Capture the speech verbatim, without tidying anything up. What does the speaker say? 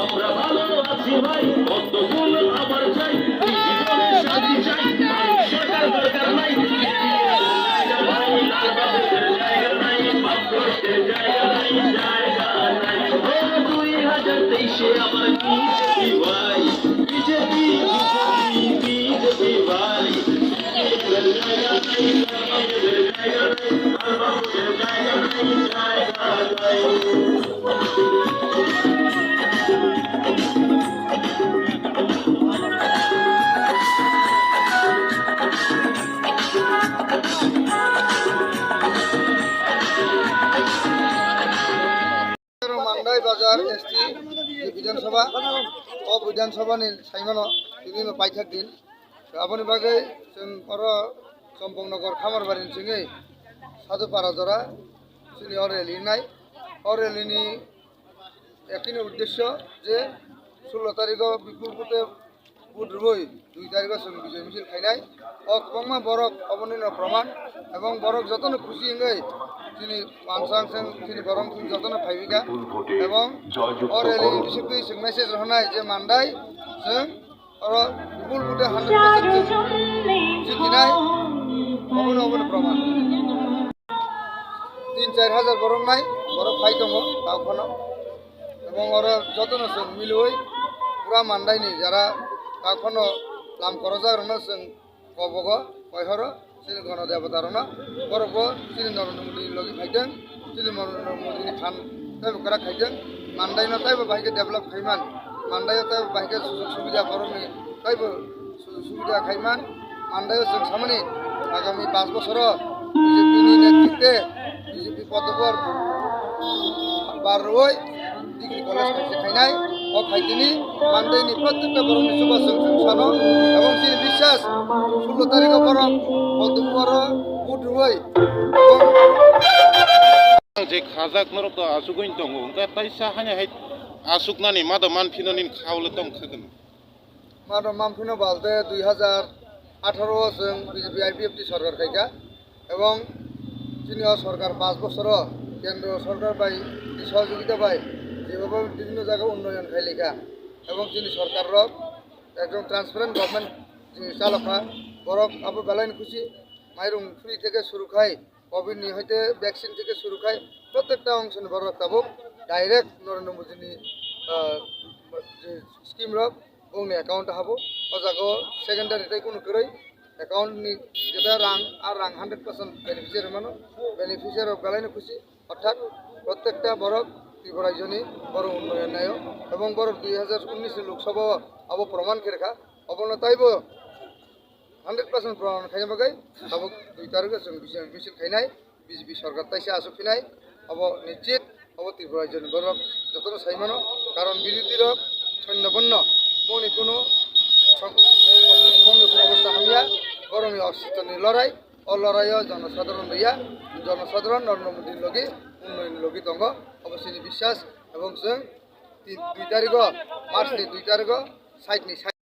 আমরা ভালো আছি ভাই, কতগুলো আবার চাই, জীবনে শান্তি চাই, মানুষ সরকার দরকার নাই। জায়গা নাই, বাপ কষ্টের জায়গা নাই, জায়গা নাই। ও, দুই হাজার তেইশে আবার বিজেপি ভাই, বিজেপি, বিজেপি, বিজেপি ভাই। জায়গা নাই, জায়গা নাই, জায়গা নাই। Mandai Bazar S T Bidhan Sabha, o Bidhan Sabha ni saimano, tini no paithak din. Aboni bagwi chwng oro Chompong Nagar Khamarbari ni chwngwi Sadhupara jora chini o rally wngnai. O rally ni ekini uddesyo je sullo tarikh o bipul vote vote rwui dui tarikh o chwng bijoy misil khainai. O kwbangma borok oboni no proman, ebong borok jotono khusi wngwi chini wansang chwng chini borok chwng jotono phaiwi kha. Ebong o rally ni bisingtwi chwng message rwnai je Mandai chwng oro bipul vote hundred percent chwng jitinai, obono, obono proman. Tin char hajar borok nai, borok phai tongo, tao phano. Ebong oro jotono chwng milwi, pura Mandai ni jara tao phano lam korojak rokno chwng kobogo, koihoro, chini gono debota rokno, borok bo chini Narendra Modi ni logi phaiteng, chini Narendra Modi ni phan teibo kwrak khaiteng, Mandai no teibo bahai khe develop khaiman, Mandai o teibo bahai khe sujog subida borok ni teibo sujog subida khaiman, Mandai o chwng samani agami panch bosoro B J P ni netritwe B J P potobor barroi degree college kaisa khainai, o khaitini Mandai ni protekta borok ni chuba chwng chwng sano, ebong chini biswas sullo tarikh o borok potoboro vote rwoi. Je khajak norok to asugwi tongo, hwnkhe taisa hani hai asuknani mado manphino nini khaole tong kha keno. Mano manphino balte dui hajar atharo o chwng B J P I P F T sorkar khaikha, ebong chini o sorkar panch bosoro kendro sorkar bai ni sohojogita bai jebaba bibhinno jaga unnoyon khailaikha, ebong chini sorkar rok ekdom transparent government chini chalokha, borok abo belai ni khusi, mairung free theke suru khai, Covid ni hoite vaccine theke suru khai, protekta ongso ni borok tabuk direct Narendra Modi ni, ah, je scheme rok bongni account o habo. O jaga o secondary tei kunu kwrwi account ni jeta rang, a rang hundred percent beneficiary mano, beneficiary rok belai no khusi, orthat protekta borok Tripura rajyo ni borok unnoyon naio, ebong borok dui hajar unnish ni Lok Sabha o abo proman khe rwkha, obono taibo hundred percent proman khaina bagwi tabuk dui tarikh o chwng bichar misil khainai, B J P sorkar taisa asuk phinai, abo nischit, abo Tripura rajyo ni borok jotono sai mano, karon birodhi rok sonno bonno bongni kuno song-, bongni kuno obostha hamya, borokni ositoni lorai, o lorai o jonosadharon rwya, jonosadharon Narendra Modi ni logi, unnoyon ni logi tongo, abo chini biswas, ebong chwng tin, dui tarikh o, March ni dui tarikh o, side ni side